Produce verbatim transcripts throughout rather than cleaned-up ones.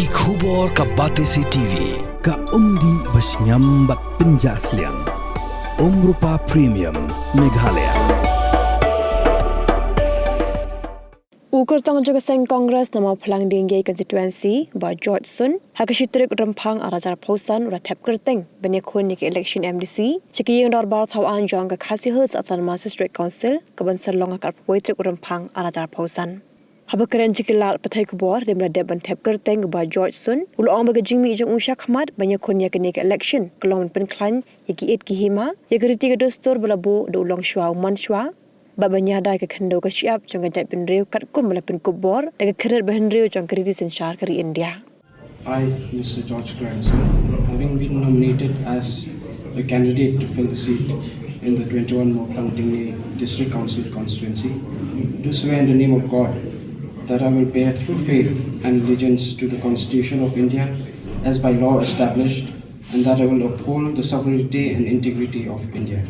Ki khubor ka Batesi T V, ka umdih ba shngiam bad pynjah sliang. Umrupa Premium, Meghalaya. U kyrtong jong ka seng Congress na Mawphlang Diengei Constituency, Bah George Sun, ha ka shi tarik Rymphang arhajar arphew san u la thep kyrteng ban ïakhun ïa ka election M D C sha ka ïing dorbar thaw aiñ jong ka Khasi Hills Autonomous District Council, kaban sa long ha ka arphew wei tarik Rymphang arhajar arphew san. Haba kren sha ki lad pathai khubor hynrei ba la dep ban thep kyrteng, Bah George Sun u la ong ba ka jingmih jong u shakhmat ban ïakhun ïa kane ka election ka long ban pynkhlaiñ ïa ki ïit ki hima, ïa ka riti ka dustur ba la buh da u Longshuwa u Mansuwa, bad ban ïada ïa ka khyndew ka shyiap jong ka jaitbynriew katkum ba la pynkup bor da ka khyrnit bahynriew jong ka riti synshar ka ri India. I, Mister George Grandson, having been nominated as a candidate to fill the seat in the twenty-one Mawphlang Diengei District Council constituency, do swear in the name of God that I will bear true faith and allegiance to the Constitution of India as by law established, and that I will uphold the sovereignty and integrity of India.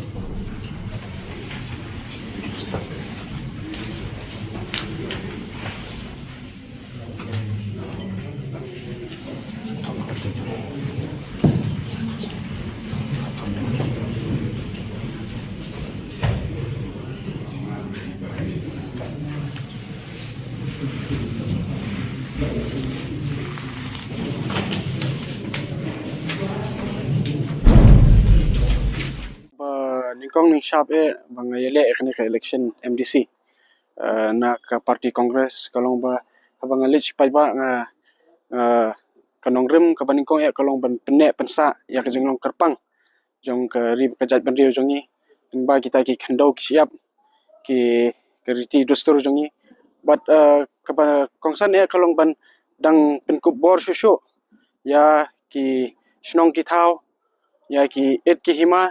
Ba nyngkong nyngshap eh ba nga ïaleh ïa kane ka election M D C, eh, na ka party Congress, ka long ba haba nga leit sha paidbah nga, eh, ka nongrim kaba nyngkong eh ka long ban pynneh pynsah ïa ka jinglong kyrpang jong ka ri ka jaitbynriew jong ngi, lyngba kita ki khyndew ki shyiap, ki, ka riti dustur jong ngi. Bad, eh, kaba kongsan eh ka long ban dang pynkup bor shuh shuh ïa ki shnong ki thaw, ïa ki ïit ki hima,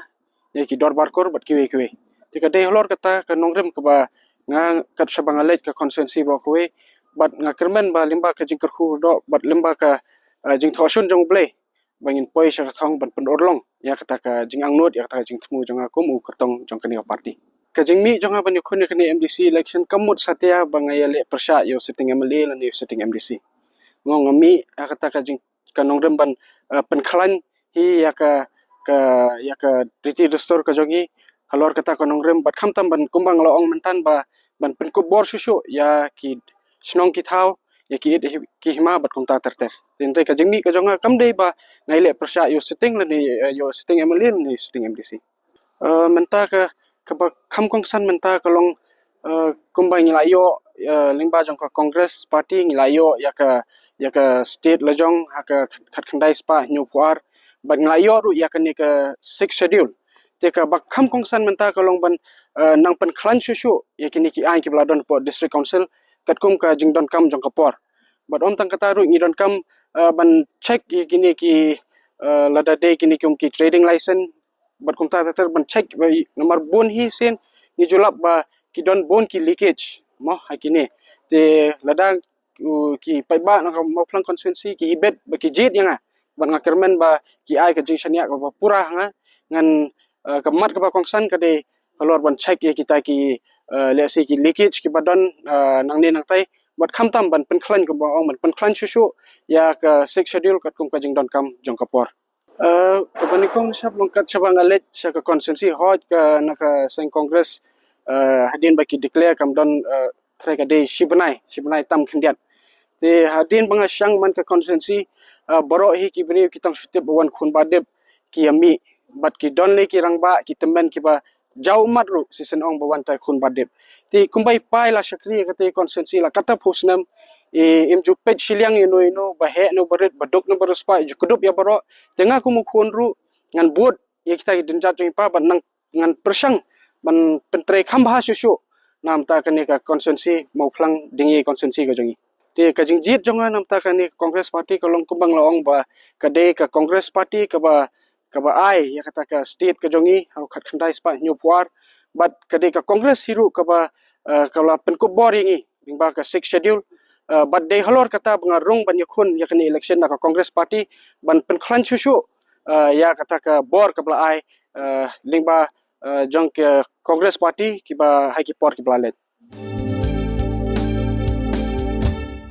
ïa ki dorbar kur bad kiwei kiwei. Te ka dei halor kata ka nongrim kaba nga kat shaba nga leit ka constituency baroh kawei, bad nga kyrmen ba lyngba ka jingkyrkhu doh bad lyngba ka, eh, jingthoh shun jong U Blei ba ngin poi sha ka thong ban pynurlong ïa kata ka jingangnud, ïa kata ka jingthmu jong nga kum u kyrtong jong kane ka party. Ka jingmih jong nga ban ïakhun ïa kane M D C election kam mut satia ba nga ïaleh pyrshah ïa u sitting M L A lane ïa u sitting M D C. Nga, nga mih ïa kata ka jing, ka nongrim ban, eh, pynkhlaiñ hi ïa ka, ka, ïa ka riti dustur ka jong ngi halor kata ka nongrim, bad khamtam ban, kumba nga la ong mynta, ba ban pynkup bor shuh shuh ïa ki shnong ki thaw, ïa ki ïit ki hima bad kumta ter ter. Te hynrei ka jingmih ka jong nga kam dei ba nga ïaleh pyrshah ïa u sitting lane, eh, ïa u sitting M L A lane ïa u sitting M D C. Eh, mynta ka, kaba kham kongsan mynta ka long, eh, kumba ngi la ïoh, eh, lyngba jong ka Congress party ngi la ïoh ïa ka, ïa ka state la jong ha ka khatkhyndai spah hynñiewphew ar, bad ngi la ïoh ruh ïa kane ka Sixth Schedule. Te kaba kham kongsan mynta ka long ban, eh, nang pynkhlaiñ shuh shuh ïa kine ki aiñ kiba la don hapoh District Council katkum ka jingdonkam jong ka por. Bad ym tang kata ruh ngi donkam, eh, ban check ïa kine ki, eh, lada dei kine ki, um, ki trading license, bad kumta ter ter ban check ba i, namar bun hi sien ngi ju lap ba ki don bun ki leakage mo ha kine. Te lada, uh, ki paidbah na ka Mawphlang constituency ki ibit ba ki jied ïa nga, bad nga kyrmen ba ki ai ka jingshaniah kaba pura ha nga. Ngan, uh, ka mat kaba kongsan ka dei halor ban check ïa kita ki, uh, lehse ki leakage kiba don, uh, nangne nangtai, bad khamtam ban pynkhlaiñ, kumba ong, ban pynkhlaiñ shuh shuh ïa ka Sixth Schedule katkum ka jingdonkam jong ka por. Eh, kaba nyngkong nyngshap long kat shaba nga leit sha ka constituency, hooid ka na ka seng Congress, eh, hadien ba ki declare kam don, eh, trai ka dei shi bnai, shi bnai tam khyndiat. Te hadien ba nga shang man ka constituency, eh, baroh hi ki briew ki tang shu tip ba wan khun ba dep ki ïa mih, bad ki don lei ki rangbah ki tymmen kiba jaw ummat ruh shisien ong ba wan trai khun ba dep. Te kumba i pa i la shakri ïa kata ka constituency la katto phew snem, i, im ju peit shiliang ïa uno uno, ba heh ne ba rit, ba duk ne ba riewspah, i ju kdup ïa baroh. Te nga kum u khun ruh ngan bud ïa kita ki dienjat jong i pa, bad nang, ngan pyrshang ban pyntrei kham bha shuh shuh na bynta kane ka constituency Mawphlang Diengei constituency ka jong i. Te ka jingjied jong nga na bynta kane ka Congress party ka long kumba nga la ong ba ka dei ka Congress party kaba, kaba ai ïa kata ka state ka jong i ha u khatkhyndai spah hynñiewphew ar, bad ka dei ka Congress hi ruh kaba, eh, ka la pynkup bor ïa ngi lyngba ka Sixth Schedule, eh, bad dei halor kata ba nga rung ban ïakhun ïa kane election na ka Congress party ban pynkhlaiñ shuh shuh, eh, ïa kata ka bor kaba la ai, eh, lyngba, eh, jong ka Congress party kiba ha ki por kiba la leit.